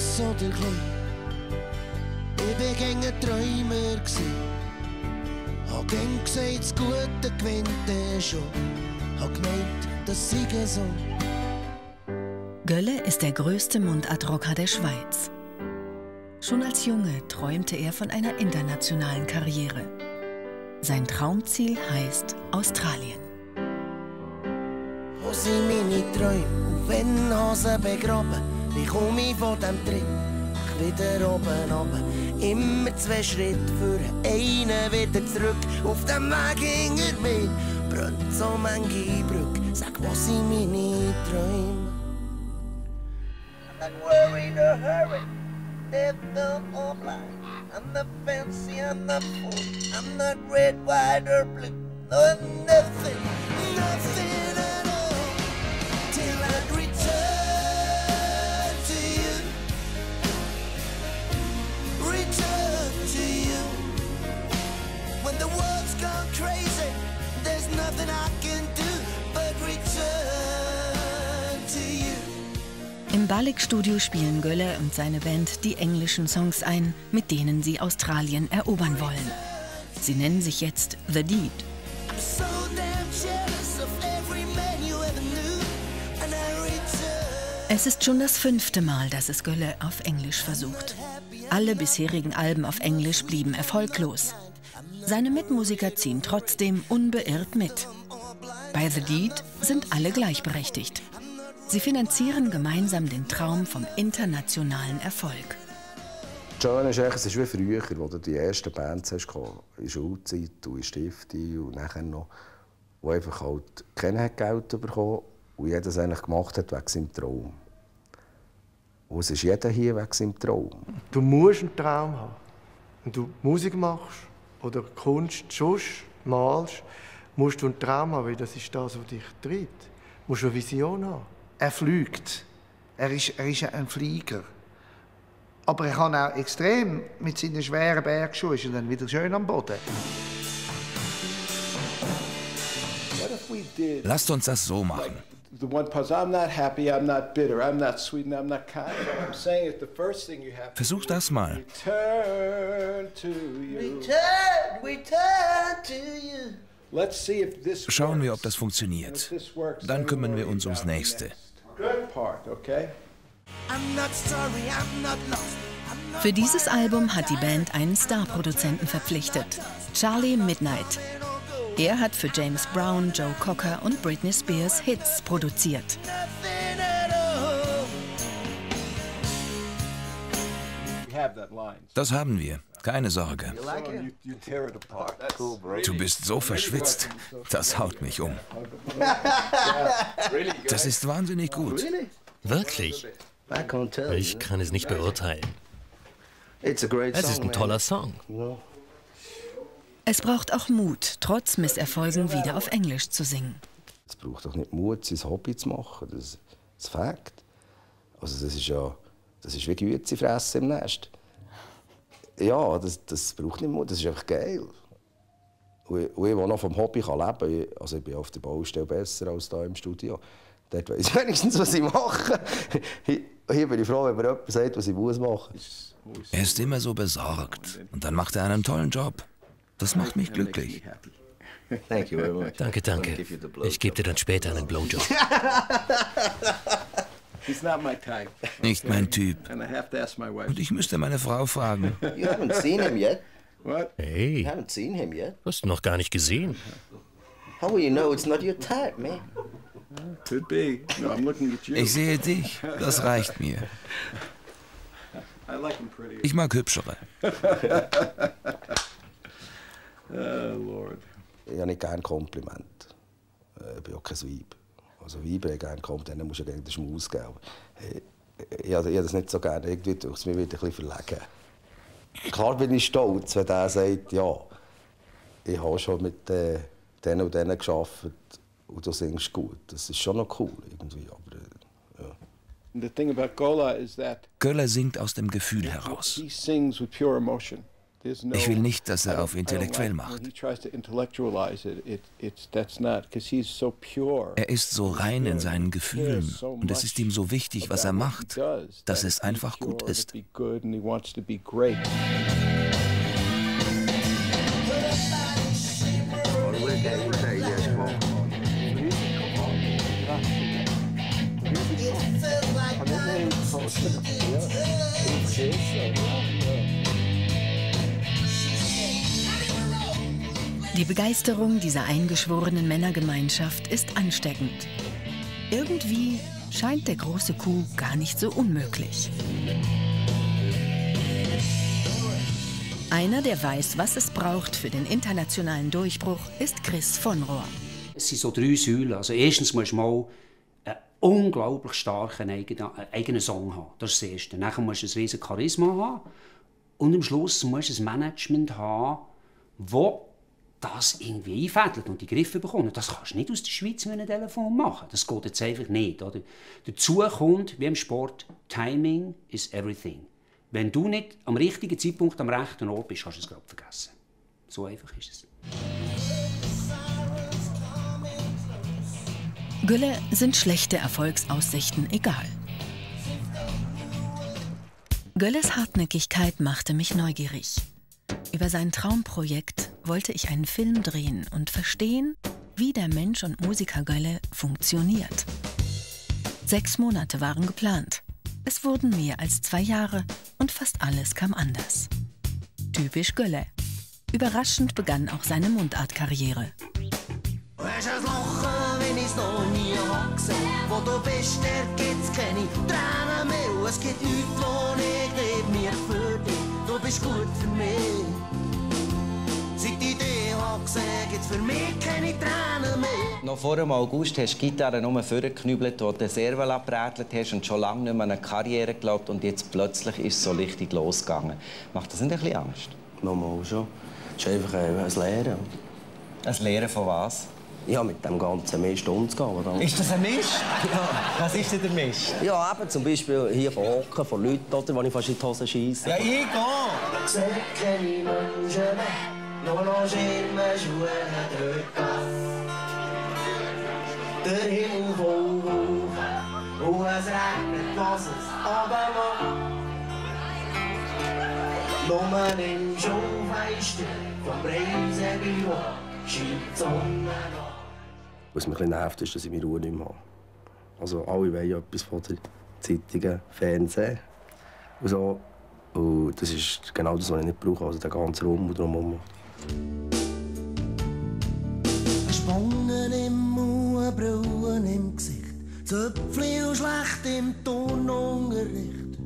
gross oder klein. Ich war gäng ein Träumer gsi. Hab gäng gesagt, das Gute gewinnt schon. Hab gemeint, das sei so. Gölle ist der größte Mundartrocker der Schweiz. Schon als Junge träumte er von einer internationalen Karriere. Sein Traumziel heißt Australien. Wo sind meine Träume? Und wenn Hase begraben, wie komme ich von dem Trip? Wieder oben, immer 2 Schritte vor, einen wieder zurück. Auf dem Weg hinter mir brennt so manche Brücke. Sag, wo sind meine Träume? I'm not worried or hurried, they're all blind. I'm not fancy, I'm not full, I'm not red, white or blue. No, nothing, nothing at all, till I return to you. Return to you. When the world's gone crazy, there's nothing I can do but return to you. Im Balik-Studio spielen Gölle und seine Band die englischen Songs ein, mit denen sie Australien erobern wollen. Sie nennen sich jetzt The Deed. Es ist schon das 5. Mal, dass es Gölle auf Englisch versucht. Alle bisherigen Alben auf Englisch blieben erfolglos. Seine Mitmusiker ziehen trotzdem unbeirrt mit. Bei The Deed sind alle gleichberechtigt. Sie finanzieren gemeinsam den Traum vom internationalen Erfolg. Das Schöne ist, es ist wie früher, wo du die ersten Bands hast, in Schulzeit und in Stifte und nachher noch, wo einfach halt keiner Geld bekommen und jeder es eigentlich gemacht hat wegen seinem Traum. Und es ist jeder hier wegen seinem Traum. Du musst einen Traum haben. Wenn du Musik machst oder Kunst sonst malst, musst du einen Traum haben, weil das ist das, was dich treibt. Du musst eine Vision haben. Er fliegt. Er ist ein Flieger. Aber er kann auch extrem mit seinen schweren Bergschuhen ist er dann wieder schön am Boden. Lasst uns das so machen. Versuch das mal. Schauen wir, ob das funktioniert. Dann kümmern wir uns ums Nächste. Für dieses Album hat die Band einen Starproduzenten verpflichtet, Charlie Midnight. Er hat für James Brown, Joe Cocker und Britney Spears Hits produziert. Das haben wir, keine Sorge. Du bist so verschwitzt, das haut mich um. Das ist wahnsinnig gut. Wirklich? Ich kann es nicht beurteilen. Es ist ein toller Song. Es braucht auch Mut, trotz Misserfolgen wieder auf Englisch zu singen. Es braucht doch nicht Mut, sein Hobby zu machen. Das Fakt. Also das ist wie Güte fressen im Nest. Ja, das braucht nicht Mut, das ist einfach geil. Und ich, der noch vom Hobby leben kann, also ich bin auf der Baustelle besser als hier im Studio. Dort weiss ich wenigstens, was ich mache. Hier bin ich froh, wenn mir jemand sagt, was ich machen muss. Er ist immer so besorgt und dann macht er einen tollen Job. Das macht mich glücklich. Danke, danke. Ich gebe dir dann später einen Blowjob. Nicht mein Typ. Und ich müsste meine Frau fragen. You haven't seen him yet. Hey, You haven't seen him yet. hast du noch gar nicht gesehen? How will you know it's not your type, man? Could be. No, I'm looking at you. Ich sehe dich, das reicht mir. Ich mag hübschere. Lord. Ich habe nicht gerne Komplimente. Ich bin auch kein Weib. Also Weiber haben gerne Komplimente, dann musst du gegen den Schmaus geben. Ich habe das nicht so gerne. Irgendwie tut es mir wieder ein bisschen verlegen. Klar bin ich stolz, wenn der sagt, ja, ich habe schon mit denen und denen gearbeitet und du singst gut. Das ist schon noch cool irgendwie. Aber, ja. The thing about Gola is that Göller singt aus dem Gefühl heraus. he sings with pure emotion. Ich will nicht, dass er auf intellektuell macht. Er ist so rein in seinen Gefühlen und es ist ihm so wichtig, was er macht, dass es einfach gut ist. Die Begeisterung dieser eingeschworenen Männergemeinschaft ist ansteckend. Irgendwie scheint der große Coup gar nicht so unmöglich. Einer, der weiß, was es braucht für den internationalen Durchbruch, ist Chris von Rohr. Es sind so 3 Säulen. Also erstens musst du mal einen unglaublich starken eigenen Song haben. Das ist das Erste. Dann musst du ein riesiges Charisma haben. Und am Schluss musst du ein Management haben, das das irgendwie einfädelt und die Griffe bekommt. Das kannst du nicht aus der Schweiz mit einem Telefon machen. Das geht jetzt einfach nicht. Oder? Dazu kommt, wie im Sport, Timing is everything. Wenn du nicht am richtigen Zeitpunkt am rechten Ort bist, hast du es gerade vergessen. So einfach ist es. Gülle sind schlechte Erfolgsaussichten egal. Gölles Hartnäckigkeit machte mich neugierig. Über sein Traumprojekt wollte ich einen Film drehen und verstehen, wie der Mensch und Musiker Gölle funktioniert. 6 Monate waren geplant. Es wurden mehr als 2 Jahre und fast alles kam anders. Typisch Gölle. Überraschend begann auch seine Mundartkarriere. Weisst du, Lachen, wenn ich's noch nie hab gesehen. Wo du bist, dort gibt's keine Tränen mehr. Und es gibt nichts, wo ich nicht mehr für dich. Du bist gut für mich. Seit ich dich hab gesehen, gibt's für mich keine Tränen mehr. Noch vor dem August hast du die Gitarre nur vorgeknübelt, wo du den Serval abbrätelt hast und schon lange nicht mehr an eine Karriere geglaubt. Und jetzt plötzlich ist es so richtig losgegangen. Macht das nicht ein bisschen Angst? Nochmal schon. Es ist einfach ein Lehren. Ein Lehren von was? Ja, mit dem ganzen Mist umzugehen. Oder? Ist das ein Mist? Ja. Was ist denn der Mist? Ja, eben zum Beispiel hier von Hocken, von Leuten, oder, die ich fast in die Hose scheisse. Ja, ich gehe! Ich sehe keine Menschen mehr, nur noch Schirme, Schuhe, Drücken. Der Himmel voll hoch, und es regnet, was es aber macht. Nur im Schaufenster vom Reisebüro scheint die Sonne nach. Was mich ein bisschen nervt, ist, dass ich meine Ruhe nicht mehr habe. Also alle wollen ja etwas von den Zeitungen, Fernsehen und so. Und das ist genau das, was ich nicht brauche, also der ganze Raum und drumherum. Spangen im Mund, Brüllen im Gesicht, Zöpfchen und schlecht im Turnunterricht.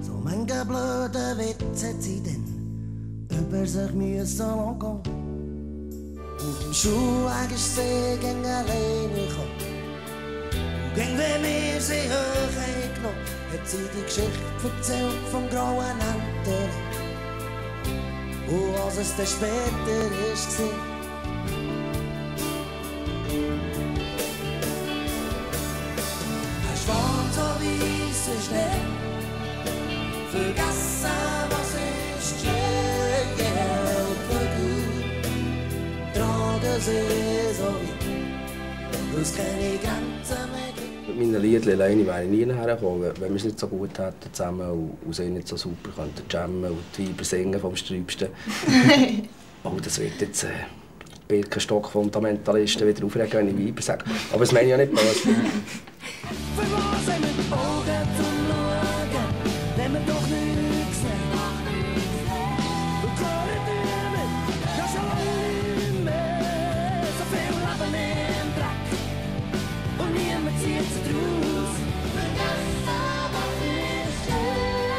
So manche blöde Witze hat sie dann über sich müssen lassen. Auf dem Schulweg ist sie gegen alleine gekommen. Und gegen wenn wir sie hoch eingenommen, hat sie die Geschichte erzählt vom grauen Enten. Und was es dann später ist, war. Ein schwarz-weißer Schnee, vergessen, was ist schön, Geld für gut. Tragen sie so weit, weil es keine Grenzen mehr gibt. Mit meinen Liedern alleine wäre ich nie hergekommen, wenn wir es nicht so gut hätten zusammen und sie nicht so super könnten jammen und die Weiber singen vom Sträubsten. Oh, das wird jetzt Birkenstock-Fundamentalisten wieder aufregen, wenn ich Weiber sage. Aber das meine ich ja nicht böse. Für was haben wir die Augen zum Schauen, wenn wir doch nichts sehen? Und Chore drüben, ja schon nicht mehr. So viel Leben im Dreck und niemand zieht sich draus. Vergessen, was ist schön.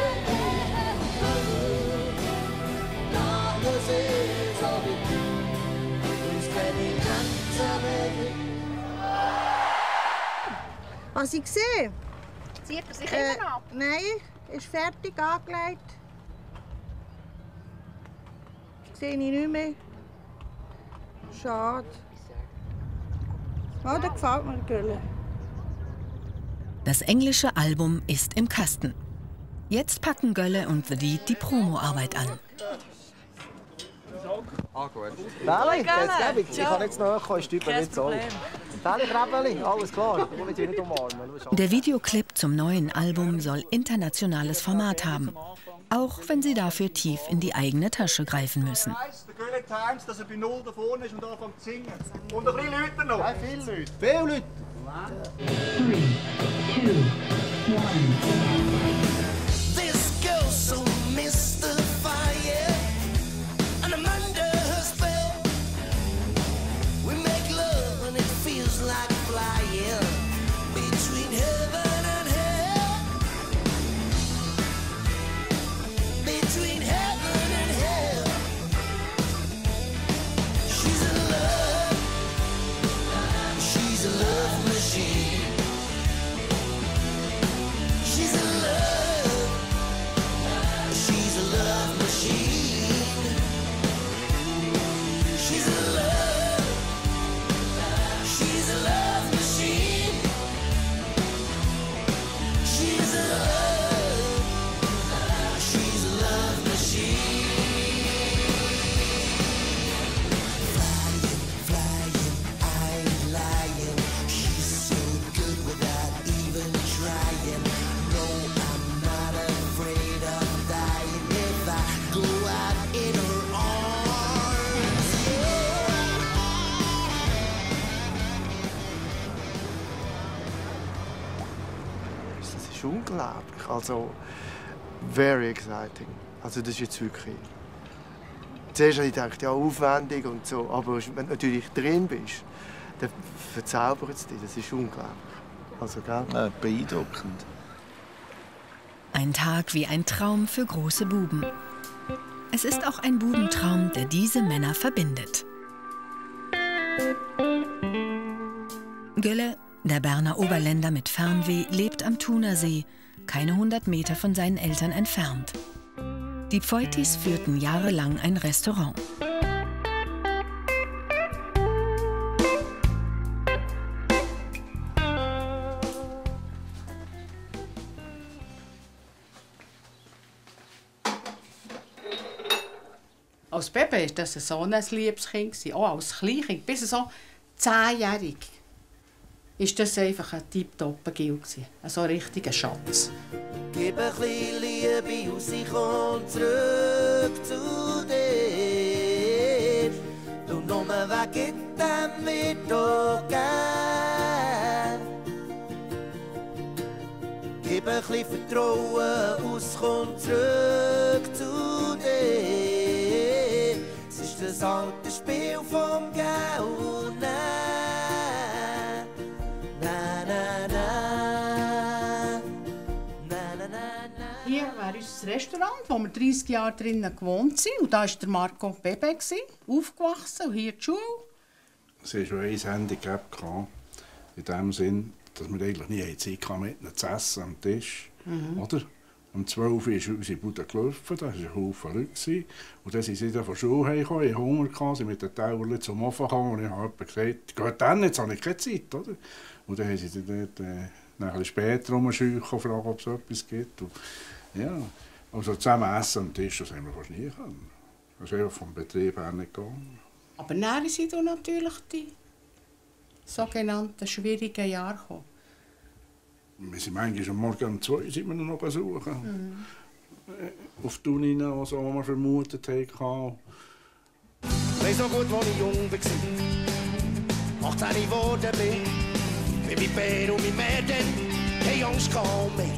Lagen sie so wie uns keine Grenzen mehr gibt. Hast du sie gesehen? Zieht er sich immer ab? Nein, ist fertig angelegt. Sehe ich nicht mehr. Schade. Oh, da gefällt mir die Gülle. Das englische Album ist im Kasten. Jetzt packen Gölle und The Deed die Promoarbeit an. Ah, gut. Deli, geht's gäbig? Ich kann jetzt noch kommen, ist typisch nicht so. Deli, Krebeli, alles klar. Ich will dich nicht umarmen. Der Videoclip zum neuen Album soll internationales Format haben. Auch wenn sie dafür tief in die eigene Tasche greifen müssen. Der Gülle Times, dass er bei 0 da vorne ist und anfängt zu singen. Und ein bisschen Leute noch. Ja, viele Leute. Viele Leute. 3, 2, 1. This girl's so mystifying, and I'm under her spell. We make love and it feels like flying between heaven and hell. Between heaven and hell. She's in love. She's a love machine. She's in love. She's a love machine. She's in love. She's a love machine. She's in love. She's a love machine. Flying, I ain't lying. She's so good without even trying. No, I'm not afraid of dying if I go out in her arms. Das ist unglaublich. Also, very exciting. Also, das ist jetzt wirklich. Zuerst habe ich gedacht, ja, aufwendig und so. Aber wenn du natürlich drin bist, dann verzaubert es dich. Das ist unglaublich. Also, gell? Ja, beeindruckend. Ein Tag wie ein Traum für große Buben. Es ist auch ein Bubentraum, der diese Männer verbindet. Gülle, der Berner Oberländer mit Fernweh, lebt am Thunersee, keine 100 Meter von seinen Eltern entfernt. Die Pfeutis führten jahrelang ein Restaurant. Als Baby war das so ein liebes Kind. Auch als Kleinkind, bis so 10-jährig, war das einfach ein tipptopper Gil. So ein richtiger Schatz. Gib ein bisschen Liebe und sie kommt zurück zu dir. Du nur wegen dem wird auch gern. Gib ein bisschen Vertrauen und es kommt zurück zu dir. Es ist das alte Spiel vom Gell und Nein. Na, na, na. Hier wäre unser Restaurant, wo wir 30 Jahre drinnen gewohnt sind. Und da war der Marco Bebe, aufgewachsen und hier die Schule. Es hatte schon ein Handicap, in dem Sinn, dass wir eigentlich nie Zeit hatten, mit ihnen zu essen am Tisch. Oder? Um 12 Uhr ist unsere Bude gelaufen, da waren ein Haufen Leute. Und dann sind sie von der Schule heimgekommen, hatten Hunger, sind mit den Tauern zum Ofen gekommen und ich habe gesagt, geht dann, jetzt habe ich keine Zeit. Oder? Und dann haben sie dort ein bisschen später umgescheucht und gefragt, ob es etwas gibt. Und, ja, also zusammen essen am Tisch, das haben wir fast nie können. Das ist einfach vom Betrieb her nicht gegangen. Aber dann sind natürlich die sogenannten schwierigen Jahre gekommen. Wir sind manchmal am Morgen um 2 sind wir noch besuchen. Auf die Uni noch, so, was wir vermutet haben. Ich weiss noch gut, als ich jung war, 18 geworden bin. Wie mein Bär und mein Meer dann, keine Angst um mich.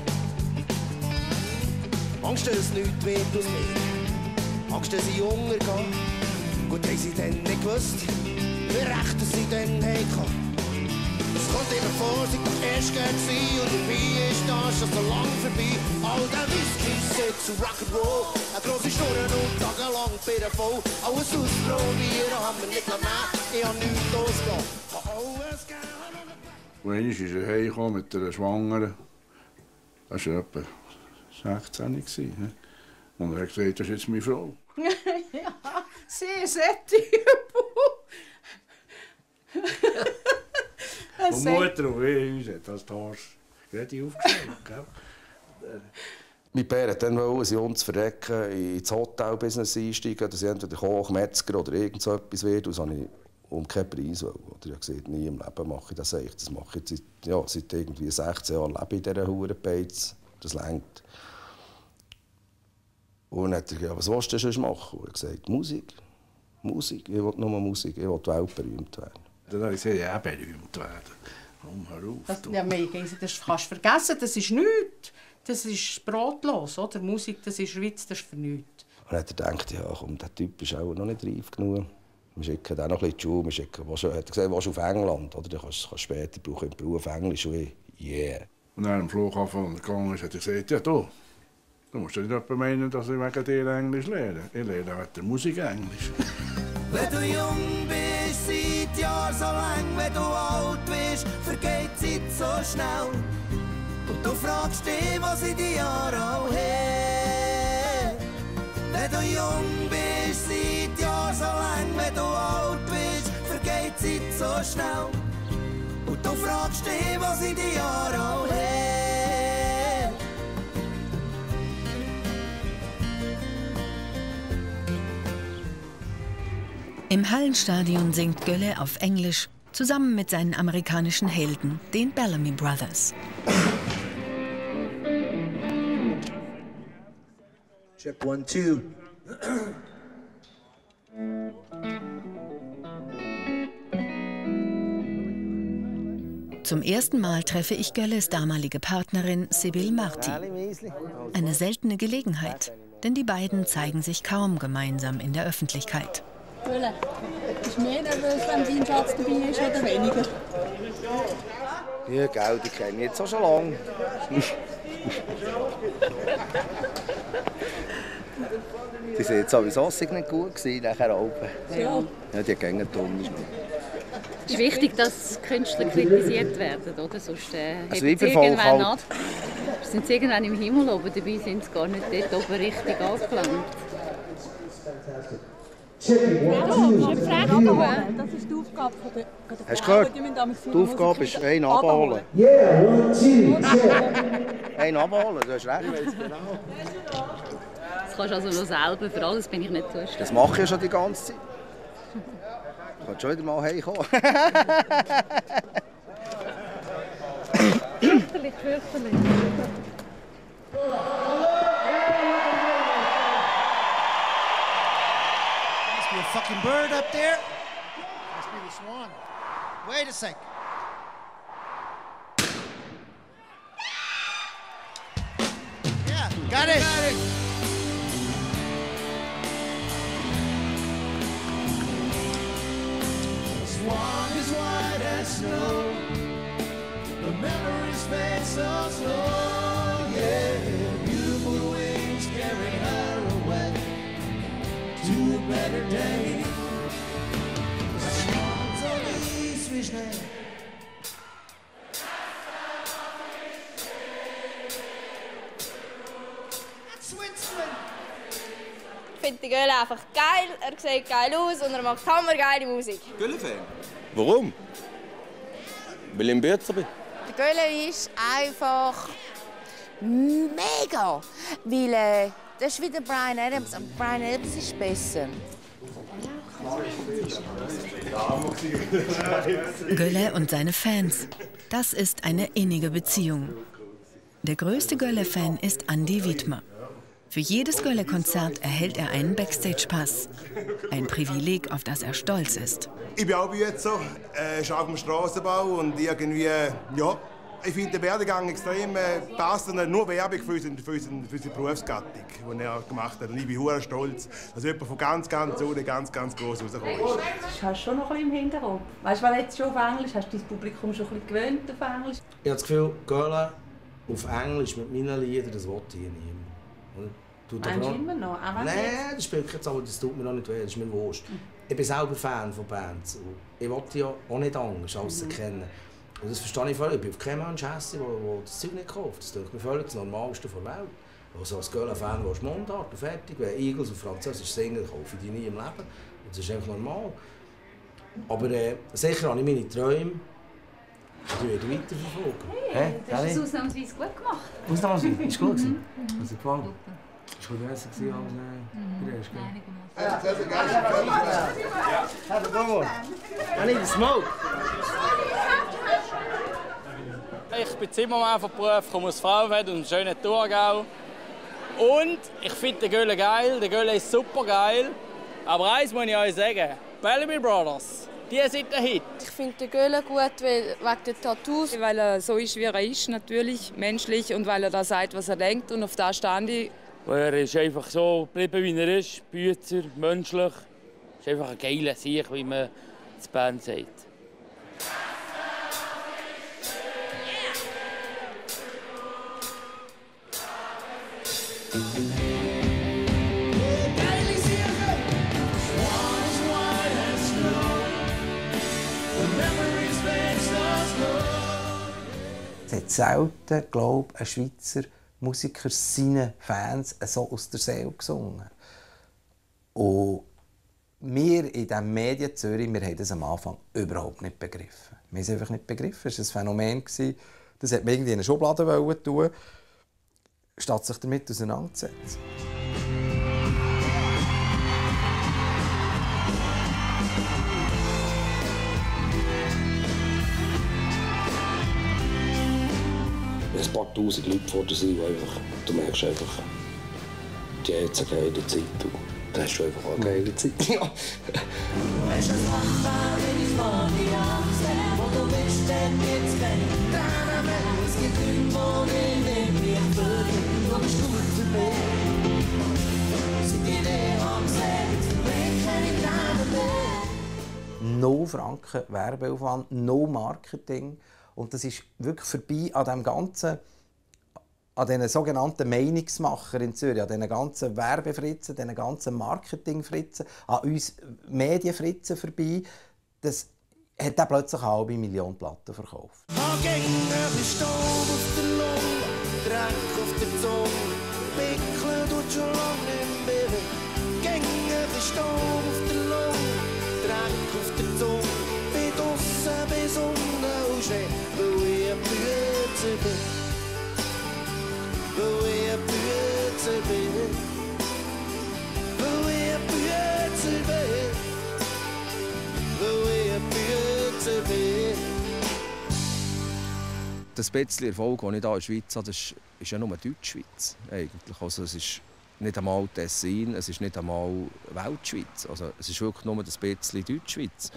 Angst, dass nichts wird aus mir. Angst, dass ich untergehe. Gut, haben sie dann nicht gewusst, wie recht dass sie dann hatten. Es kommt immer vor, seit doch erst gewesen und dabei ist das schon so lang vorbei. All der Whisky, Sex und Rock'n'Roll, eine grosse Schnurren und tagelang Bier voll. Alles ausprobieren haben wir nicht mehr, ich hab nichts losgelassen. Alles gerne. Und einmal ist er heimgekommen mit einer Schwangeren. Das war etwa 16. Und er hat gesagt, das ist jetzt meine Frau. Ja, sie ist Typ. Und Mutter und ich, uns hat das Tag gerade aufgestellt. Mein Bär wollte dann uns zu verrecken, ins Hotelbusiness einsteigen, dass ich entweder Koch, Metzger oder irgend so etwas werde. Das habe ich um keinen Preis wollen. Ich habe gesagt, nie im Leben mache ich das echt. Das mache ich seit irgendwie 16 Jahren lebe ich in dieser Hurenbeiz. Das reicht. Und dann hat er gesagt, was willst du denn sonst machen? Und ich habe gesagt, Musik. Musik. Ich will nur Musik. Ich will weltberühmt werden. Dann habe ich gesagt, ja, berühmt werden. Hör auf. Ja, das kannst du vergessen, das ist nichts. Das ist brotlos, oder? Musik, das ist Witz, das ist für nichts. Und dann hat er gedacht, ja komm, der Typ ist auch noch nicht reif genug. Wir schicken den noch ein bisschen in die Schule. Hat er gesagt, willst du auf England? Oder? Dann kannst du später brauchen im Beruf Englisch. Und ich, yeah. Und dann am Flughafen gegangen ist, hat er gesagt, ja du musst ja nicht etwa meinen, dass ich wegen dir Englisch lerne. Ich lerne wegen der Musik Englisch. Wenn du jung bist, seit Jahren so lang, wenn du alt bist, vergeht die Zeit so schnell. Und du fragst dich, was in die Jahre auch her. Wenn du jung bist, seit Jahren so lang, wenn du alt bist, vergeht die Zeit so schnell. Und du fragst dich, was in die Jahre auch her. Im Hallenstadion singt Gölle auf Englisch zusammen mit seinen amerikanischen Helden, den Bellamy Brothers. Check 1, 2. Zum ersten Mal treffe ich Gölles damalige Partnerin Sibylle Marti. Eine seltene Gelegenheit, denn die beiden zeigen sich kaum gemeinsam in der Öffentlichkeit. Gölle, bist du mehr nervös, wenn dein Schatz dabei ist oder weniger? Ja, gell, die kenne ich jetzt auch schon lange. Die sind jetzt sowieso nicht gut gewesen, nachher oben. Ja. Ja, die gehen dumm. Es ist wichtig, dass Künstler kritisiert werden, oder? Sonst also irgendwann ab. Sind sie irgendwann im Himmel oben, dabei sind sie gar nicht dort oben richtig angelangt. Das ist die Aufgabe von der Hast du gehört? Die Aufgabe ist einen abholen. Einen abholen, du hast recht. Das kannst du also noch selber, für alles bin ich nicht zuständig. Das mache ich ja schon die ganze Zeit. Du kannst schon wieder mal heimkommen. Fürchterlich, fürchterlich. Must be a fucking bird up there. Must be the swan. Wait a sec. Yeah, got it. Swan is white as snow. The memories fade so slow. Yeah, beautiful wings carry her away to a better day. The swans on the east wish now. Ich finde den Gölle einfach geil, er sieht geil aus und er macht hammergeile Musik. Gölle-Fan? Warum? Weil ich ein Bürzer bin. Der Gölle ist einfach mega, weil das ist wie der Bryan Adams, aber Bryan Adams ist besser. Gölle und seine Fans. Das ist eine innige Beziehung. Der größte Gölle-Fan ist Andi Wiedmer. Für jedes Gölle-Konzert erhält er einen Backstage-Pass. Ein Privileg, auf das er stolz ist. Ich bin auch Bützer, arbeite auf dem Strassenbau und irgendwie, ja, ich finde den Werdegang extrem passend, nur Werbung für unsere Berufsgattung, die er gemacht hat. Und ich bin sehr stolz, dass jemand von ganz unten ganz groß rausgekommen ist. Das hast du schon noch ein bisschen im Hinterkopf. Weißt du, weil jetzt schon auf Englisch hast du dein Publikum schon ein bisschen gewöhnt auf Englisch? Ich habe das Gefühl, Gölle auf Englisch mit meinen Liedern, das will hier niemand. Meinst du immer noch? Nein, das spielt jetzt, aber das tut mir auch nicht weh, das ist mir wurscht. Ich bin selber Fan von Bands. Ich wollte ja auch nicht anders als sie kennen. Und das verstehe ich völlig. Ich bin auf keinen Mensch hässlich, der das Zeug nicht kauft. Das ist mir völlig das Normalste der Welt. Also als Gölle-Fan willst du Mundart und fertig. Wenn Eagles auf Französisch singen, kaufe ich die nie im Leben. Und das ist einfach normal. Aber sicher habe ich meine Träume. Du wieder weiterverfolgen. Du hast es ausnahmsweise gut gemacht. Ausnahmsweise? Ist gut gewesen? Hat dir gefallen? Ist gut besser gewesen als der erste? Have a good one. I need a smoke. Ich bin Zimmermann von Beruf, komme aus Frauenfeld und einem schönen Thurgau. Und ich finde den Gölle geil, der Gölle ist super geil. Aber eins muss ich euch sagen, Bellamy Brothers, die sind der Hit. Ich finde den Gölle gut wegen den Tattoos. Weil er so ist, wie er ist, natürlich, menschlich. Und weil er da sagt, was er denkt. Und auf das stand ich. Er ist einfach so geblieben, wie er ist. Büzer, menschlich. Ist einfach ein geiler Sieg, wie man die Band sagt. Es hat selten, glaube ich, ein Schweizer Musiker seinen Fans so aus der Seele gesungen. Und wir in diesem Medien Zürich, wir haben das am Anfang überhaupt nicht begriffen. Wir haben es einfach nicht begriffen. Es war ein Phänomen, das hat man irgendwie in eine Schublade tun, statt sich damit auseinanderzusetzen. Ein paar tausend Leute vor dir sind, du merkst einfach, die haben jetzt eine geile Zeit. Da hast du einfach eine geile Zeit. Ja. Du hast ein Lachen, wenn ich vor dir ansehe, wo du bist, dann gibt's keine Tränen mehr. Es gibt Leute, die nicht mehr verlieren, du bist gut für mich. Seit ich dich ansehe, gibt's für mich keine Tränen mehr. 0 Franken Werbeaufwand, 0 Marketing. Und das ist wirklich vorbei an dem ganzen, an diesen sogenannten Meinungsmachern in Zürich, an diesen ganzen Werbefritzen, diesen ganzen Marketingfritzen, an uns Medienfritzen vorbei. Das hat dann plötzlich eine halbe Million Platten verkauft. Angänge Staub auf der Lunge, Dreck auf der Zunge, Pickeln tut schon lange im Willen. Gänge Staub auf der Lunge, Dreck auf der Zunge, bin draussen bis unten und schnell, weil ich ein Bützer bin. Weil ich ein Bützer bin. Weil ich ein Bützer bin. Weil ich ein Bützer bin. Das bisschen Erfolg, den ich hier in der Schweiz habe, das ist ja nur Deutschschweiz. Eigentlich. Also es ist nicht einmal Tessin, es ist nicht einmal Weltschweiz. Also es ist wirklich nur das bisschen Deutschschweiz.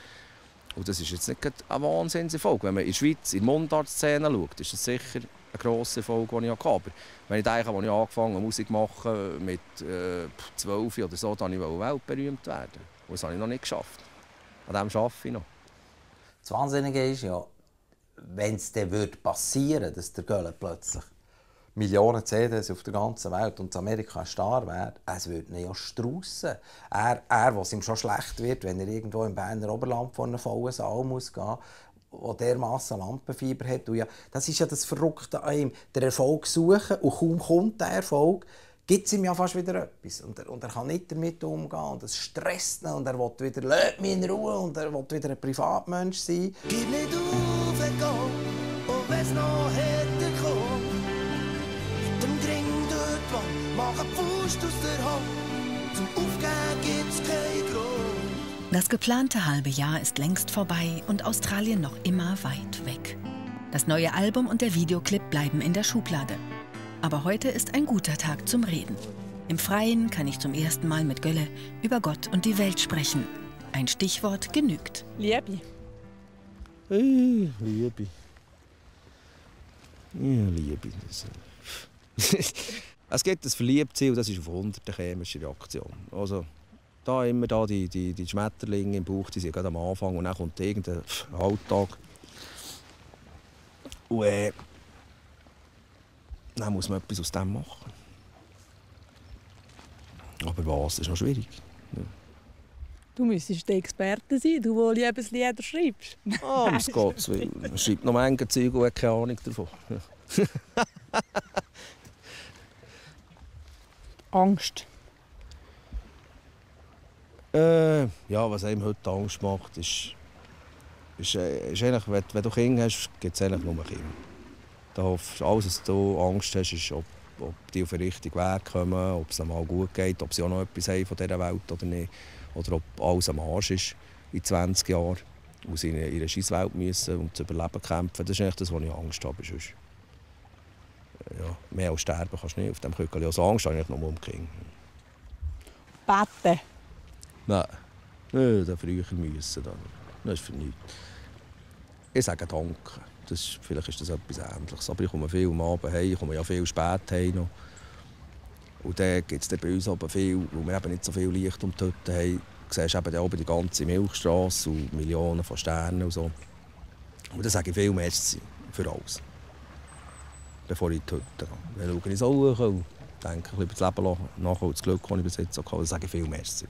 Und das ist jetzt nicht ein Wahnsinnserfolg. Wenn man in der Schweiz in die Mundart-Szene schaut, ist das sicher ein grosser Erfolg, den ich hatte. Aber wenn ich denke, als ich angefangen habe, Musik zu machen, mit 12 oder so, dann wollte ich weltberühmt werden. Und das habe ich noch nicht geschafft. An dem arbeite ich noch. Das Wahnsinnige ist ja, wenn es dann passieren würde, dass der Gölle plötzlich Millionen CDs auf der ganzen Welt und Amerika ein Star wäre, es würde ihn ja straussen. Er, was ihm schon schlecht wird, wenn er irgendwo im Berner Oberland vor einem vollen Saal muss gehen, wo dermassen Lampenfieber hat. Und ja, das ist ja das Verrückte an ihm. Den Erfolg suchen und kaum kommt der Erfolg, gibt es ihm ja fast wieder etwas. Und er kann nicht damit umgehen und es stresst ihn und er will wieder «Lass mich in Ruhe» und er will wieder ein Privatmensch sein. Gib nicht auf, geh, und wenn's noch hätte kommt. Mit dem Gring dort wann, mach eine Faust aus der Hand. Zum Aufgeben gibt's keinen Grund. Das geplante halbe Jahr ist längst vorbei und Australien noch immer weit weg. Das neue Album und der Videoclip bleiben in der Schublade. Aber heute ist ein guter Tag zum Reden. Im Freien kann ich zum ersten Mal mit Gölle über Gott und die Welt sprechen. Ein Stichwort genügt. Liebe. Hey, Liebe. Ja, Liebe. Es gibt ein Verliebtsein und das ist auf 100 chemische Reaktion. Also, da immer die Schmetterlinge im Bauch, die sind gerade am Anfang und dann kommt irgendein Alltag. Und dann muss man etwas aus dem machen. Aber was, das ist noch schwierig. Ja. Du müsstest der Experte sein, du, der Liebeslieder schreibst. Ah, um Gottes Willen. Man schreibt noch Menge Zeug und hat keine Ahnung davon. Angst. Ja, was einem heute Angst macht, ist ist eigentlich, wenn du Kinder hast, gibt es eigentlich nur Kinder. Da hoffst du, alles, was du Angst hast, ist, ob die auf den richtigen Weg kommen, ob es ihnen mal gut geht, ob sie auch noch etwas haben von dieser Welt oder nicht. Oder ob alles am Arsch ist in 20 Jahren, wo sie in ihre Scheisswelt müssen und zu überleben kämpfen. Das ist eigentlich das, was ich Angst habe. Sonst, ja, mehr als sterben kannst du nicht. Auf dem Küken. Also Angst habe ich nur um die Kinder. Beten? Nein, nein, da früher müssen. Das ist für nichts. Ich sage Danke. Vielleicht ist das etwas Ähnliches. Aber ich komme viel am Abend heim, ich komme ja viel spät heim noch. Und dann gibt es bei uns aber viel, weil wir eben nicht so viel Licht um die Hütte haben. Du siehst eben oben die ganze Milchstrasse und Millionen von Sternen und so. Und dann sage ich viel Merci für alles. Bevor ich in die Hütte gehe. Dann schaue ich so hoch und denke über das Leben nach und das Glück, das ich bis jetzt hatte. Dann sage ich viel Merci.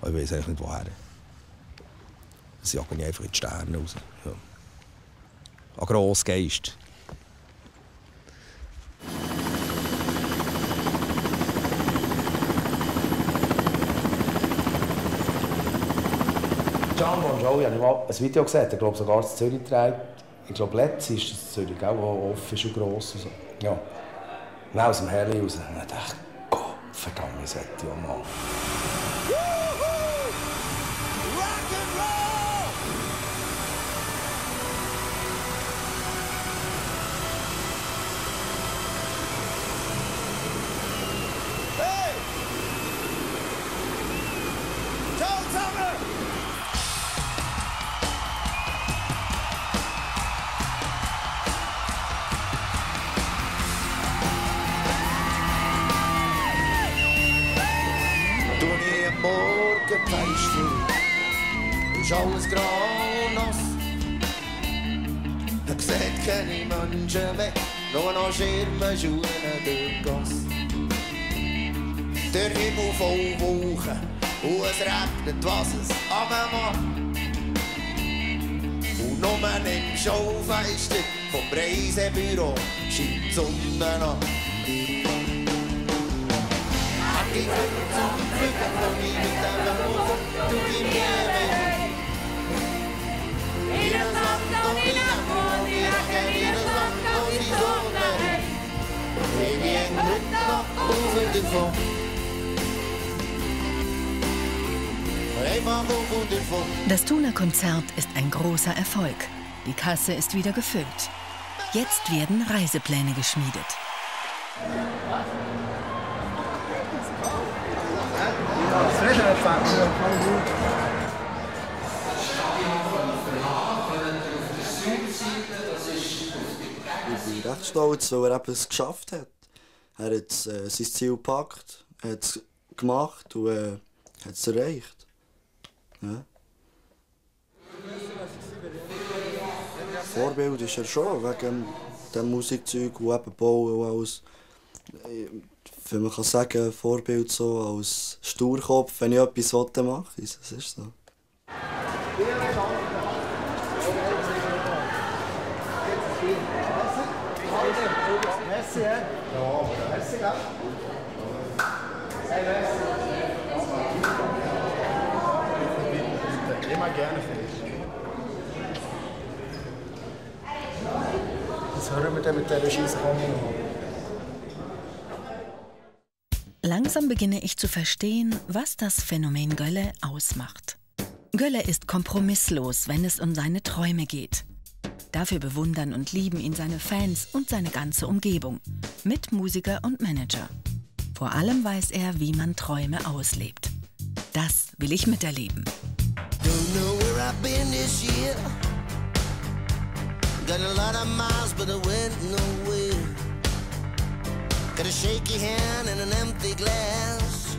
Aber ich weiß eigentlich nicht, woher. Das jagen ich einfach in die Sterne raus. Ja. Ein grosser Geist. John Bon Jovi, ich habe mal ein Video gesehen, ich glaube sogar in Zürich trägt. Ich glaube, letztes ist das Zürich, wo offen ist und gross und so. Ja. Und aus dem Heli raus. Und ich dachte, Gott verdammt, das hätte ich auch mal. Ist alles grau und nass. Man sieht keine Menschen mehr, nur noch Schirme, Schuhe durch Gas. Der Himmel voll Wolken und es regnet, was es abmacht. Und nur im Schaufenster vom Reisebüro scheint die Sonne an. Ich will zum Glück von mir mit dem Mut, du gib mir weg. Jeder sagt noch in der Mond, jeder sagt noch die Sonne. Ich bin Glück noch over davon. Einfach over davon. Das Thuner Konzert ist ein großer Erfolg. Die Kasse ist wieder gefüllt. Jetzt werden Reisepläne geschmiedet. Das Wetter empfangen. Ich bin recht stolz, weil er es geschafft hat. Er hat sein Ziel gepackt, hat es gemacht und hat es erreicht. Ja. Vorbild ist er schon, wegen dem Musikzeug und eben Bauen und alles. Wenn man kann sagen, Vorbild so als Sturkopf, wenn ich etwas mache, dann mache ich es. Das ist so. Merci, ja. Merci, ja. Immer gerne für dich. Jetzt hören wir mit der Scheisskombi. Langsam beginne ich zu verstehen, was das Phänomen Gölle ausmacht. Gölle ist kompromisslos, wenn es um seine Träume geht. Dafür bewundern und lieben ihn seine Fans und seine ganze Umgebung, Mitmusiker und Manager. Vor allem weiß er, wie man Träume auslebt. Das will ich miterleben. Don't know where I've been this year. Got a lot of miles, but I went nowhere. Got a shaky hand and an empty glass,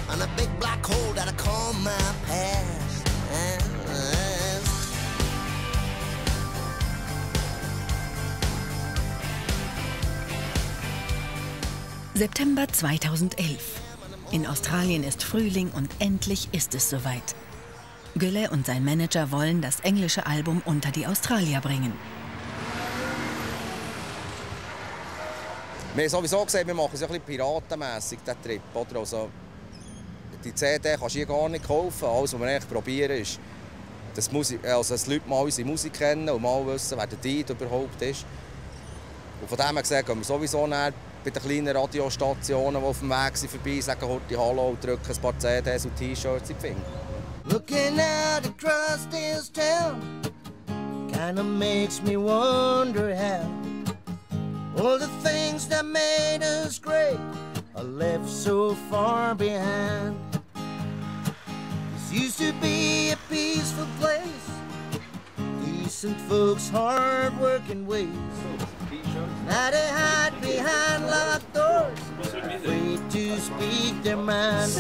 and a big black hole that I call my past. September 2011. In Australien ist Frühling und endlich ist es soweit. Gölle und sein Manager wollen das englische Album unter die Australier bringen. Wir haben sowieso gesagt, wir machen es ein bisschen piratenmässig, diesen Trip. Also, die CD kannst du hier gar nicht kaufen. Alles, was wir eigentlich probieren, ist dass die Leute mal unsere Musik kennen und mal wissen, wer der Deed überhaupt ist. Und von dem her gesehen gehen wir sowieso näher bei den kleinen Radiostationen, die auf dem Weg sind, vorbei, sagen heute Hallo und drücken ein paar CDs und T-Shirts in die Finger. Looking out across this town kinda makes me wonder how all the things that made us great are left so far behind. This used to be a peaceful place, decent folks, hard-working ways. Now they hide behind locked doors, afraid to speak their mind.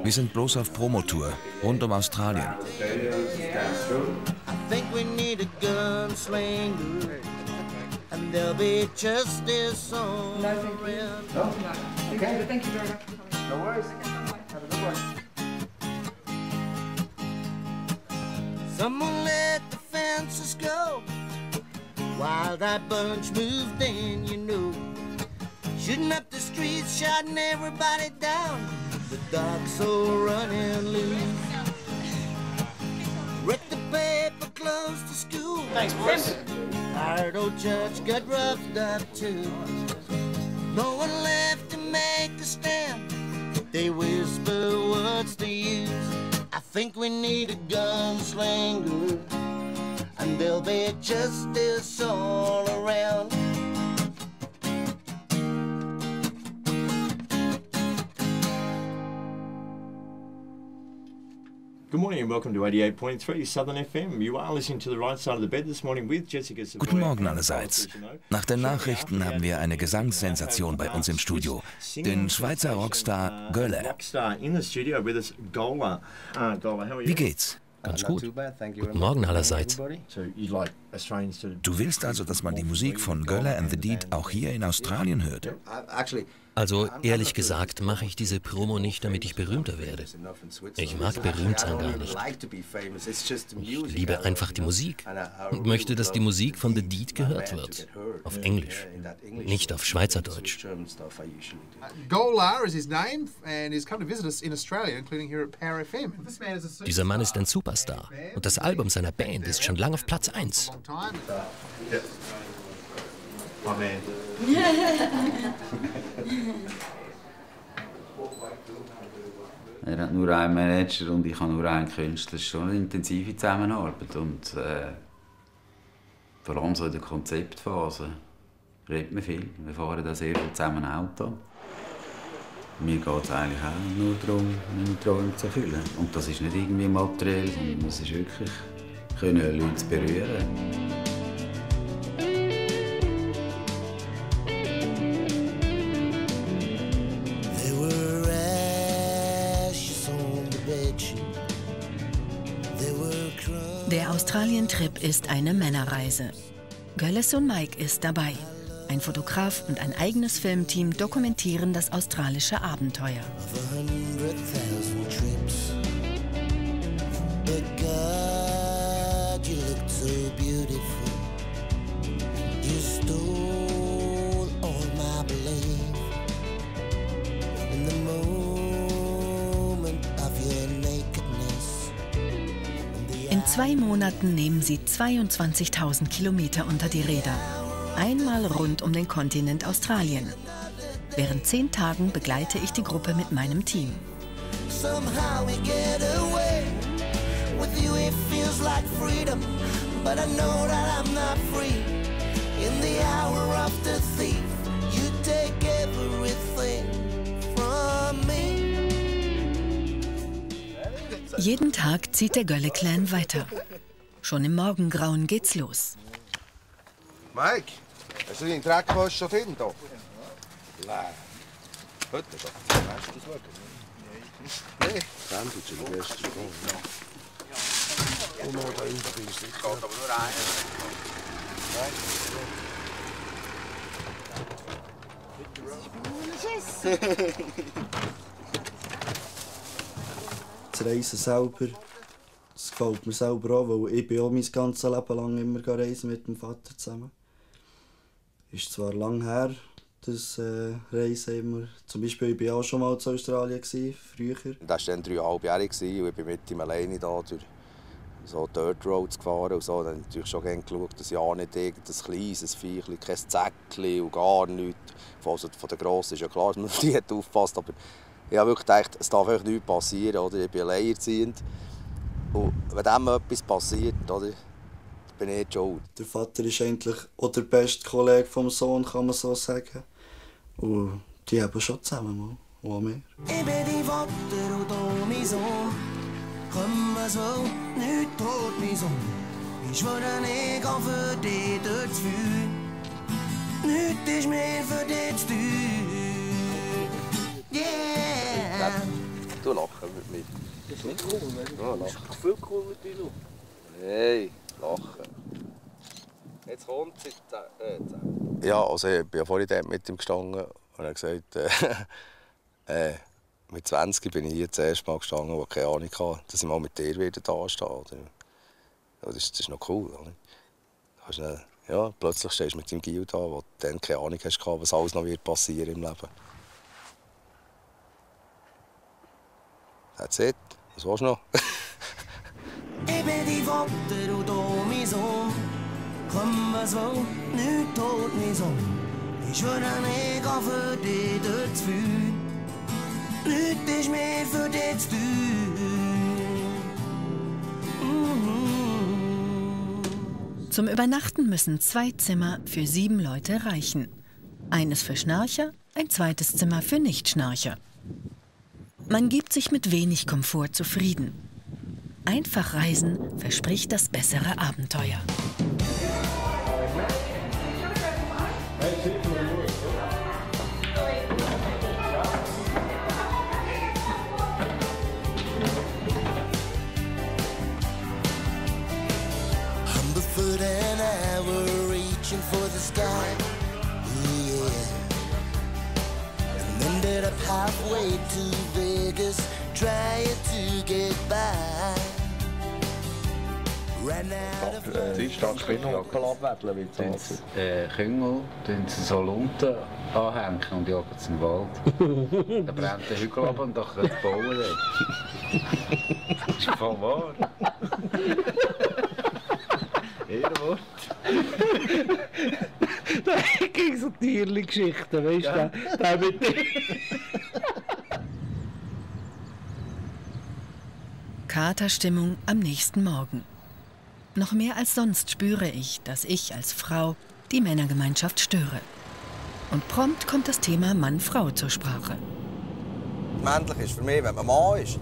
Wir sind bloß auf Promotour rund um Australien. I think we need a gunslinger, and there'll be justice all around. No. Okay. Thank you very much. No worries. Have a good one. Someone let the fences go while that bunch moved in, you know. Shooting up the streets, shouting everybody down. The dogs all running loose. Read the paper, closed the school. Thanks, boys. Tired old judge got roughed up too. No one left to make a stand. They whisper, what's the use? I think we need a gunslinger, and there'll be justice all around. Good morning and welcome to 88.3 Southern FM. You are listening to the right side of the bed this morning with Jessica. Guten Morgen allerseits. Nach den Nachrichten haben wir eine Gesangssensation bei uns im Studio. Den Schweizer Rockstar Gölle. Wie geht's? Ganz gut. Guten Morgen allerseits. Du willst also, dass man die Musik von Gölle and the Deed auch hier in Australien hört? Also ehrlich gesagt mache ich diese Promo nicht, damit ich berühmter werde. Ich mag berühmt sein gar nicht. Ich liebe einfach die Musik und möchte, dass die Musik von The Deed gehört wird. Auf Englisch, nicht auf Schweizerdeutsch. Golar is his name and he's come to visit us in Australia, including here at Power FM. Dieser Mann ist ein Superstar und das Album seiner Band ist schon lange auf Platz 1. Er hat nur einen Manager und ich habe nur einen Künstler. Das ist schon eine intensive Zusammenarbeit. Und vor allem so in der Konzeptphase redet man viel. Wir fahren da sehr viel zusammen Auto. Mir geht es eigentlich auch nur darum, meine Träume zu erfüllen. Und das ist nicht irgendwie materiell, sondern es ist wirklich, Leute zu berühren. Der Australien-Trip ist eine Männerreise. Görles Sohn Mike ist dabei. Ein Fotograf und ein eigenes Filmteam dokumentieren das australische Abenteuer. In 2 Monaten nehmen sie 22.000 Kilometer unter die Räder. Einmal rund um den Kontinent Australien. Während 10 Tagen begleite ich die Gruppe mit meinem Team. Jeden Tag zieht der Gölle-Clan weiter. Schon im Morgengrauen geht's los. Mike, hast du deinen Dreckpost schon drin? Nein. Heute schon. Weißt du das wirklich? Nein. Dann tut schon die beste Stunde. Und noch da hinten ist es. Geht aber nur einer. Das Reisen selber, das gefällt mir selber auch, weil ich bin auch mein ganzes Leben lang immer reisen mit dem Vater zusammen. Ist zwar lang her, das Reisen immer. Zum Beispiel, ich war auch schon mal in Australien, früher. Das war dann 3,5-jährig und ich bin mit ihm alleine da durch so Dirt Roads gefahren und so. Dann habe ich natürlich schon gerne geschaut, dass ja nicht irgendein kleines Viech, kein Zäckchen und gar nichts. Also von der Grossen ist ja klar, dass man auf die aufpasst, aber ich habe wirklich gedacht, es darf nichts passieren. Oder? Ich bin alleinerziehend. Und wenn dem etwas passiert, oder, bin ich schuld. Der Vater ist eigentlich auch der beste Kollege vom Sohn, kann man so sagen. Und die haben schon zusammen, und auch mehr. Ich bin dein Vater und auch mein Sohn. Komm so, nicht tot, mein Sohn. Ich schwöre, ich gehe für dich durchs Feuer. Nichts ist mehr für dich zu tun. Yeah! Du lachen mit mir. Das ist nicht cool, ne? Ja, lachen. Das ist viel cooler, wie du. Nein, lachen. Jetzt kommt es. Ja, also ich bin ja vorhin dort mit ihm gestanden und er hat gesagt, mit 20 bin ich hier das erste Mal gestanden, wo ich keine Ahnung hatte, dass ich mal mit dir wieder da stehe. Das ist noch cool. Oder? Ja, plötzlich stehst du mit deinem Gil da, wo du dann keine Ahnung hast, was alles noch passieren wird im Leben. That's it. Was willst du noch? Ich bin dein Vater und auch mein Sohn. Komm, was will, nicht tot, mein Sohn. Ich schwöre, ich gehe für dich durchs Feuer. Nichts ist mehr für dich zu tun. Zum Übernachten müssen 2 Zimmer für 7 Leute reichen. Eines für Schnarcher, ein zweites Zimmer für Nichtschnarcher. Man gibt sich mit wenig Komfort zufrieden. Einfach reisen verspricht das bessere Abenteuer. Humble foot and I were reaching for the sky, yeah. And ended up halfway to Vegas, trying to get by. Sie stark Spinnhoppel abweddeln, wie es Küngel so Lunten anhängen und jagen sie im Wald. Dann brennt der Hügel ab und dann kann es bauen. Das ist voll wahr. Ehrenwort. Da ging so Tierli-Geschichten, weißt du? Da mit dir. Katerstimmung am nächsten Morgen. Noch mehr als sonst spüre ich, dass ich als Frau die Männergemeinschaft störe. Und prompt kommt das Thema Mann-Frau zur Sprache. Männlich ist für mich, wenn man Mann ist.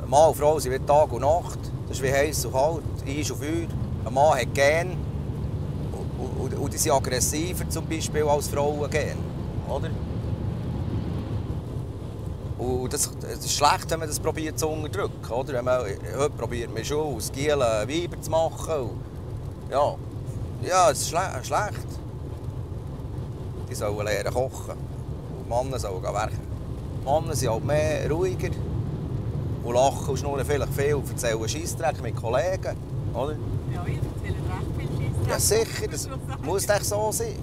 Mann und Frau sind wie Tag und Nacht. Das ist wie heiß und kalt, Eis und Feuer. Ein Mann hat Gene und die sind aggressiver zum Beispiel als Frauen Gene, oder? Und das ist schlecht, wenn man das probiert zu unterdrücken, oder? Heute probiert man schon aus Gielen Weiber zu machen. Ja, es ist schlecht. Die sollen lernen kochen. Und die Männer sollen werken. Die Männer sind halt mehr ruhiger und lachen und schnurren vielleicht viel und erzählen Scheissdreck mit Kollegen, oder? Ja, ich erzähle recht viel Scheissdreck. Ja, sicher, das muss echt so sein.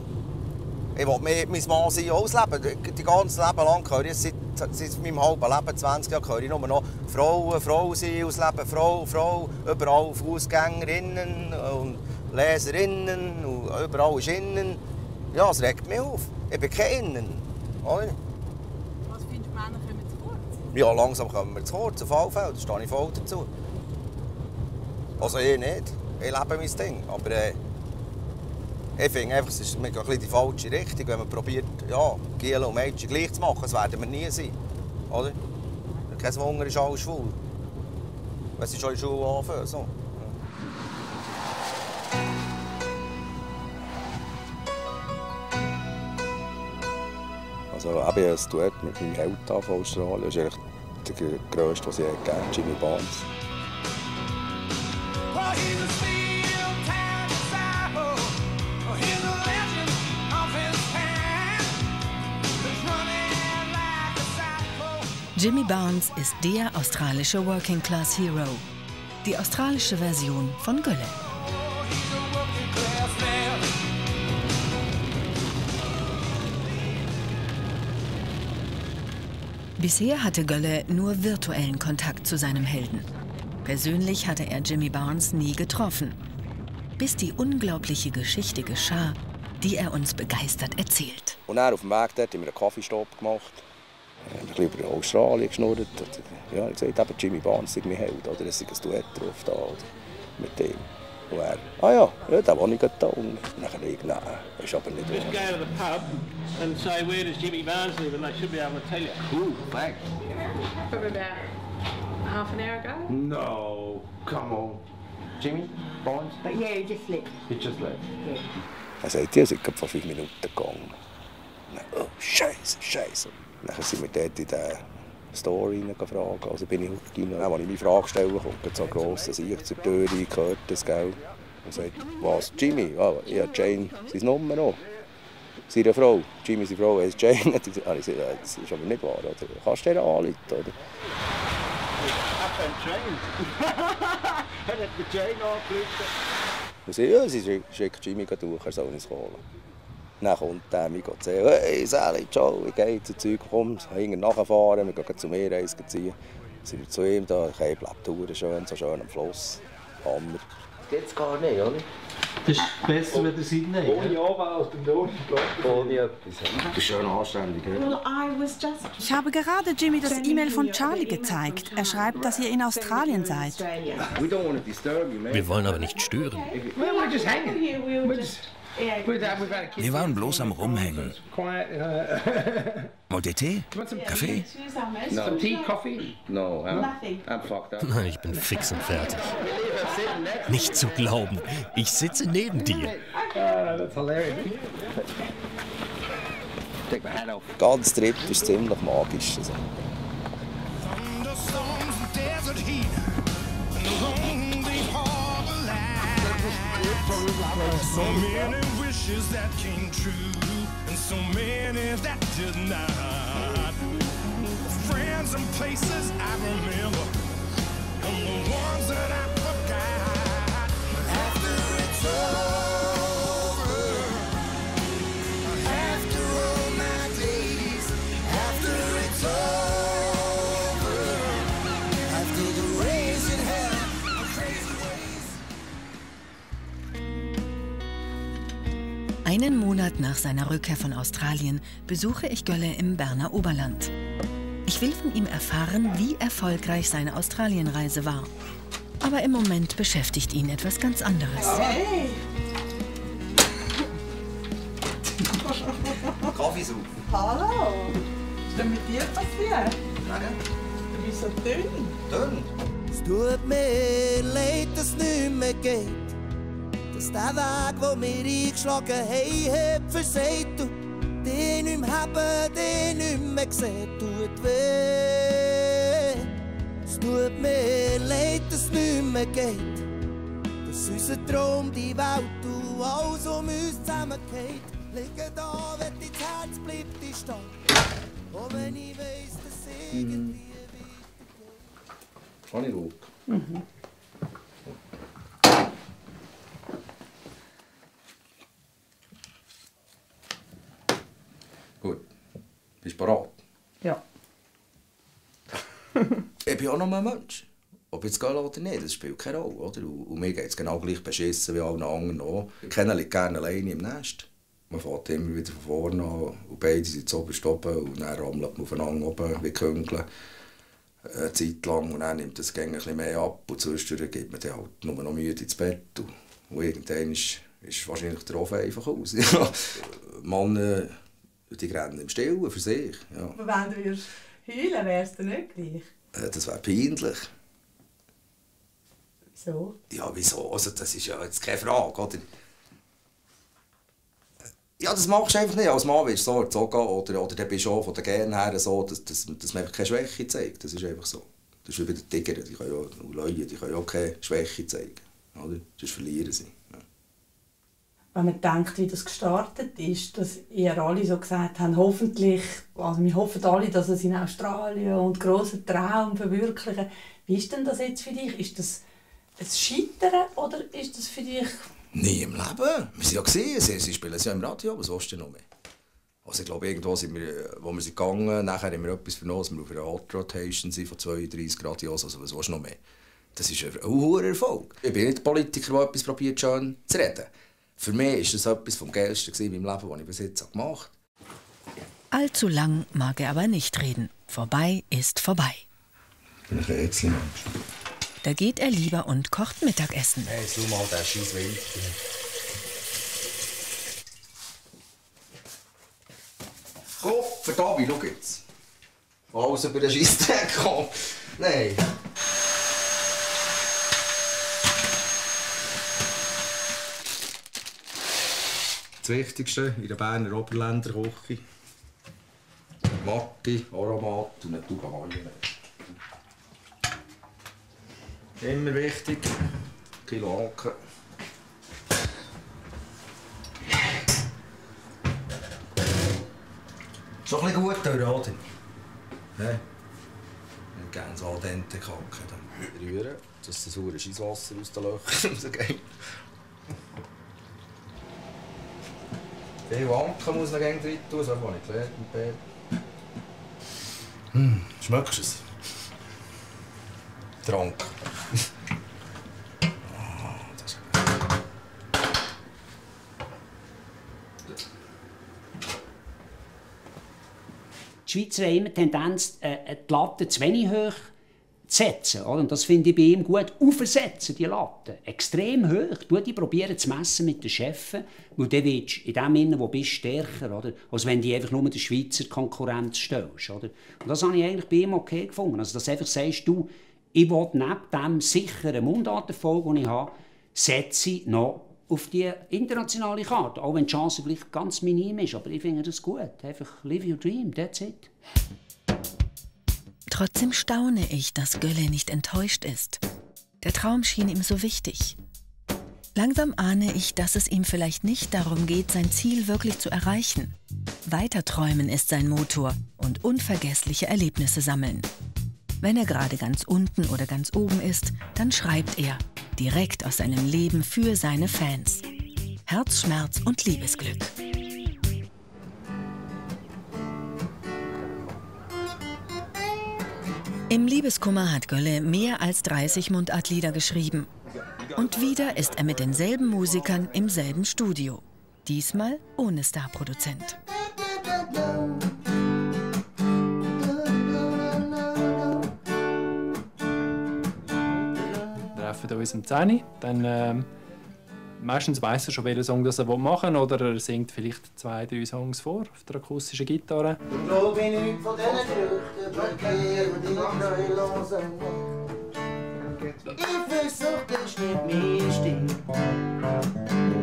Ich will mein Mann sein ausleben. Die ganze Leben lang höre ich seit meinem halben Leben, 20 Jahre, höre ich nur noch Frau sein ausleben, Frau, überall Fußgängerinnen und Leserinnen und überall ist innen. Ja, es regt mich auf. Ich bin kein Innen. Oder? Was findest du, Männer kommen zu kurz? Ja, langsam kommen wir zu kurz, auf alle Fälle. Da stehe ich voll dazu. Also ich nicht. Ich lebe mein Ding. Aber ich finde einfach, es ist ein bisschen die falsche Richtung, wenn man probiert, ja, Gielen und Mädchen gleich zu machen. Das werden wir nie sein. Oder? Kein Wunder ist alles schwul. Wenn sie schon in der Schule anfangen. So. Also, ich habe ein Duett mit meinem Held von Australien. Das ist eigentlich der grösste, den sie gegeben hat, Jimmy Barnes. Jimmy Barnes ist der australische Working Class Hero. Die australische Version von Gülle. Bisher hatte Gölle nur virtuellen Kontakt zu seinem Helden. Persönlich hatte er Jimmy Barnes nie getroffen. Bis die unglaubliche Geschichte geschah, die er uns begeistert erzählt. Und dann auf dem Weg dort haben wir einen Kaffeestopp gemacht. Ein bisschen über Australien geschnurrt. Ja, ich gesagt, eben Jimmy Barnes ist mein Held. Oder es ist ein Duett drauf da, oder? Mit dem. Und er, ja, der war nicht da. Und dann habe ich, nein, das ist aber nicht wahr. Just go to the pub and say, where does Jimmy Barnes live? And they should be able to tell you. Cool, thanks. Probably about half an hour ago. No, come on. Jimmy Barnes? But yeah, he just left. He just left? Yeah. Er sagt, ihr seid vor 5 Minuten gegangen. Dann, oh, Scheiße. Dann sind wir dort in die Store reingefragt. Also bin ich rein. Dann, als ich meine Frage stelle, kommt so ein grosser Sicht zur Tür rein, gehört das, gell? Und sagt, was, Jimmy? Ah, ja, Jane, seine Nummer noch. Seine Frau, Jimmy, seine Frau, heißt Jane. Ich gesagt, das ist aber nicht wahr, oder? Kannst du dir anrufen, oder? Hat die Jane angerufen? Und sie schickt Jimmy durch, er soll uns holen. Dann kommt der mich sagen, hey Sally, ciao, wie geht's? Zeug, komm, hinten nachfahren, wir gehen zum Meer ziehen. Dann sind wir zu ihm, da bleibt schön, so schön am Fluss. Hammer. Das geht's gar nicht, oder? Das ist besser, wenn ihr seid nicht. Ohne Anwalt und ohne etwas. Das ist schön anständig, ja? Ich habe gerade Jimmy das E-Mail von Charlie gezeigt. Er schreibt, dass ihr in Australien seid. Wir wollen aber nicht stören. Wir waren bloß am Rumhängen. Wollt ihr Tee? Kaffee? No. Tea, coffee? No, I'm fucked up. Nein, ich bin fix und fertig. Nicht zu glauben, ich sitze neben dir. That's hilarious. Take my hat off. Ganz Trip ist ziemlich magisch. Also. So many wishes that came true, and so many that did not. Friends and places I remember, and the ones that I forgot. After it's over, after all my days, after it's over, after the raising hell and crazy ways. Einen Monat nach seiner Rückkehr von Australien besuche ich Gölle im Berner Oberland. Ich will von ihm erfahren, wie erfolgreich seine Australienreise war. Aber im Moment beschäftigt ihn etwas ganz anderes. Hey! Kaffeesaufen. Hallo! Was ist denn mit dir passiert? Du bist so dünn. Dünn? Es tut mir leid, dass es nicht mehr geht. Dass der Weg, den wir eingeschlagen haben, hat versagt. Und den nicht mehr haben, den nicht mehr gesehen, tut weh. Es tut mir leid, dass es nicht mehr geht. Dass unser Traum, die Welt und alles um uns zusammengeht. Liegen da, wenn dein Herz bleibt, ich stehen. Auch wenn ich weiss, dass es irgendwie Kann ich schauen? Gut. Bist du bereit? Ja. Ich bin auch noch ein Mensch. Ob jetzt geht oder nicht, das spielt keine Rolle. Oder? Und mir geht es genau gleich beschissen wie allen anderen auch. Keiner liegt gerne alleine im Nest. Man fährt immer wieder von vorne an und beide sind zu oberst oben und dann rammelt man aufeinander oben wie Küngeln. Eine Zeit lang und dann nimmt das ein bisschen mehr ab und zwischendurch geht man dann halt nur noch müde ins Bett. Und irgendwann ist wahrscheinlich der Ofen einfach aus. Männer, die rennen im Stillen für sich. Ja. Aber wenn du würdest heulen, wär's dir nicht gleich? Das wäre peinlich. Wieso? Ja, wieso? Also, das ist ja jetzt keine Frage, oder? Ja, das machst du einfach nicht. Als Mann willst du so erzogen oder dann bist du auch von den Genen her so, dass man einfach keine Schwäche zeigt. Das ist einfach so. Das ist wie bei den Tigern, die können ja, Leute, die können ja auch keine Schwäche zeigen. Oder? Sonst verlieren sie. Ja. Wenn man denkt, wie das gestartet ist, dass ihr alle so gesagt habt, hoffentlich, also wir hoffen alle, dass es in Australien und grossen Traum verwirklichen. Wie ist denn das jetzt für dich? Ist das ein Scheitern oder ist das für dich... Nie im Leben. Wir sind ja gesehen, sie spielen es ja im Radio, was willst du noch mehr? Also ich glaube, irgendwo sind wir, wo wir sind gegangen, nachher haben wir etwas vernommen, dass wir auf einer Hot Rotation sind von 32 Radios, also was willst du noch mehr? Das ist ein hoher Erfolg. Ich bin nicht ein Politiker, der etwas probiert, schön zu reden. Für mich war das etwas vom Geilsten in meinem Leben, was ich bis jetzt gemacht habe. Allzu lang mag er aber nicht reden. Vorbei ist vorbei. Bin ich ein Ätzli-Mensch. Da geht er lieber und kocht Mittagessen. Hey, schau mal, der scheiß Wind. Gott, verdammt, schau jetzt. Alles über den Scheissdreck kommt. Nein. Das Wichtigste in der Berner Oberländer Küche. Matti, Aromat und eine Tube Mayo. Immer wichtig. Kilo Anken. Schon ein bisschen gut durch, oder? Ja. Ich gerne so al dente kacken. Rühren, dass das saure Scheisswasser aus den Löchern rausgeht. Viel Anken muss man gerne drin tun, so habe ich gelernt mit Bär. Schmeckst du es? Trank. Die Schweizer haben immer die Tendenz, die Latte zu wenig hoch zu setzen. Oder? Und das finde ich bei ihm gut. Aufsetzen, die Latte. Extrem hoch. Du die probieren zu messen mit den Chefen. Weil dann willst du in dem Innen, wo bist, stärker. Oder? Als wenn du einfach nur der Schweizer Konkurrenz stellst. Oder? Und das habe ich eigentlich bei ihm okay gefunden. Also, dass du einfach sagst, du, ich will neben dem sicheren Mundarterfolg, den ich habe, setze ich noch auf die internationale Karte. Auch wenn die Chance vielleicht ganz minim ist. Aber ich finde das gut. Einfach live your dream, that's it. Trotzdem staune ich, dass Gölle nicht enttäuscht ist. Der Traum schien ihm so wichtig. Langsam ahne ich, dass es ihm vielleicht nicht darum geht, sein Ziel wirklich zu erreichen. Weiterträumen ist sein Motor und unvergessliche Erlebnisse sammeln. Wenn er gerade ganz unten oder ganz oben ist, dann schreibt er, direkt aus seinem Leben für seine Fans. Herzschmerz und Liebesglück. Im Liebeskummer hat Gölle mehr als 30 Mundartlieder geschrieben. Und wieder ist er mit denselben Musikern im selben Studio. Diesmal ohne Starproduzent. Wir treffen uns um 10 Uhr. Dann, meistens weiss er schon, welchen Song er machen will, oder er singt vielleicht 2, 3 Songs vor auf der akustischen Gitarre. Ich glaube nicht von diesen Früchten, blockieren die Treulosen. Ich versuch, das ist nicht mein Stil.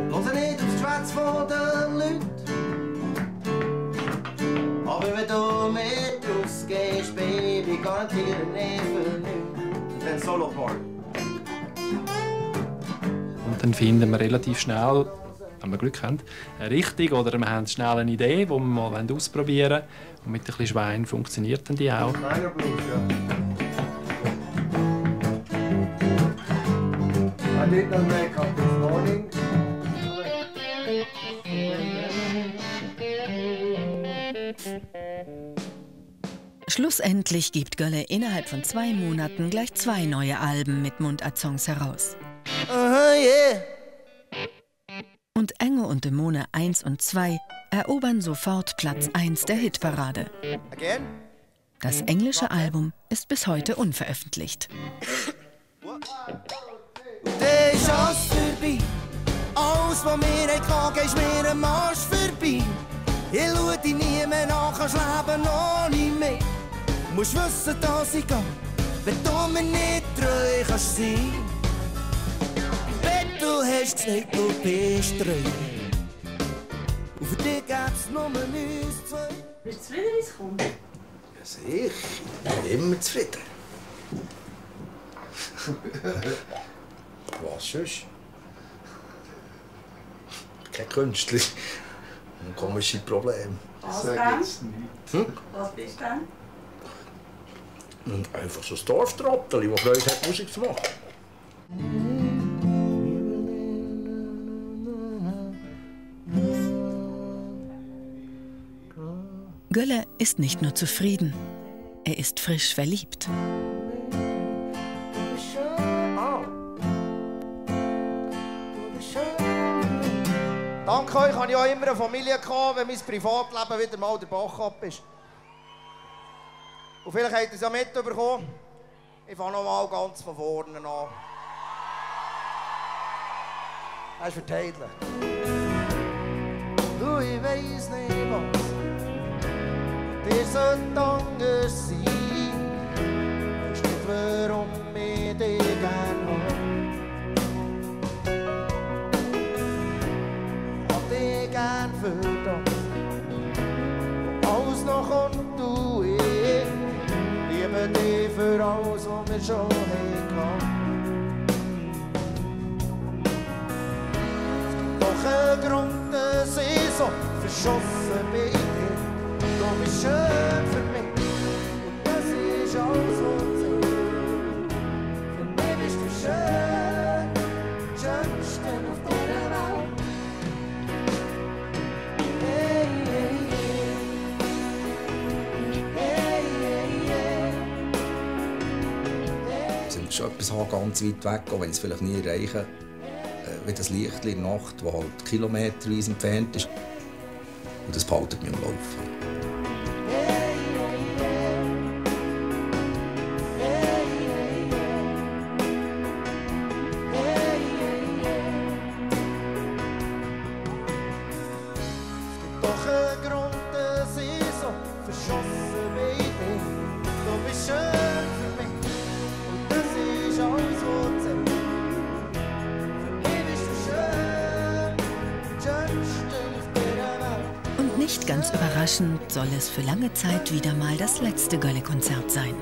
Höre nicht aufs Schwätz von den Leuten. Aber wenn du mit rausgehst, Baby, garantiere nicht für nichts. Und dann Solo-Part. Und dann finden wir relativ schnell, wenn wir Glück haben, eine Richtung oder wir haben schnell eine Idee, die wir mal ausprobieren wollen. Und mit ein bisschen Schwein funktioniert dann die auch. I did not wake up this morning. Schlussendlich gibt Gölle innerhalb von 2 Monaten gleich 2 neue Alben mit Mundart-Songs heraus. Yeah. Und Enge und Dämone 1 und 2 erobern sofort Platz 1 der Hitparade. Again? Das englische Album ist bis heute unveröffentlicht. Der ist alles vorbei. Alles, was wir hatten, ist mir am Arsch vorbei. Ich schaue dich nie mehr nach, kannst leben ohne mich. Musst wissen, dass ich gehe, wenn du mir nicht treu kannst sein. Wenn du hast gesagt, du bist treu. Und für dich gäb's nur uns 2. Bist du zufrieden, wie es kommt? Ja, sicher. Ich bin immer zufrieden. Was sonst? Kein Künstler. Ein komisches Problem. Was denn? Was bist du denn? Und einfach so ein Dorftrottel, das Freude hat, Musik zu machen. Gölle ist nicht nur zufrieden, er ist frisch verliebt. Dank euch kann ich auch immer eine Familie kommen, wenn mein Privatleben wieder mal der Bach ab ist. Und vielleicht habt ihr es ja mitbekommen. Ich fange noch mal ganz von vorne an. Das ist für die Heidler. Du, ich weiss nicht was, dir sollte anders sein. Weisst nicht, warum ich dich gern hab. Hab dich gern für das, wo alles noch kommt, du ich. Liebe dich für alles, was wir schon hatten. Ein Grund, dass ich so verschossen bin. Du bist schön für mich und das ist alles, was zählt. Für mich bist du schön, schönste auf dieser Welt. Hey, hey, hey, hey, hey, hey. Ich muss schon etwas haben, ganz weit weg, auch wenn ich es vielleicht nie erreiche. Wie das Licht in der Nacht, das halt kilometerweise entfernt ist. Und das behaltet mich am Laufen. Doch ein Grund, dass ich so verschossen bin. Du bist schön für mich und das ist alles, was zählt. Und nicht ganz überraschend soll es für lange Zeit wieder mal das letzte Gölle-Konzert sein.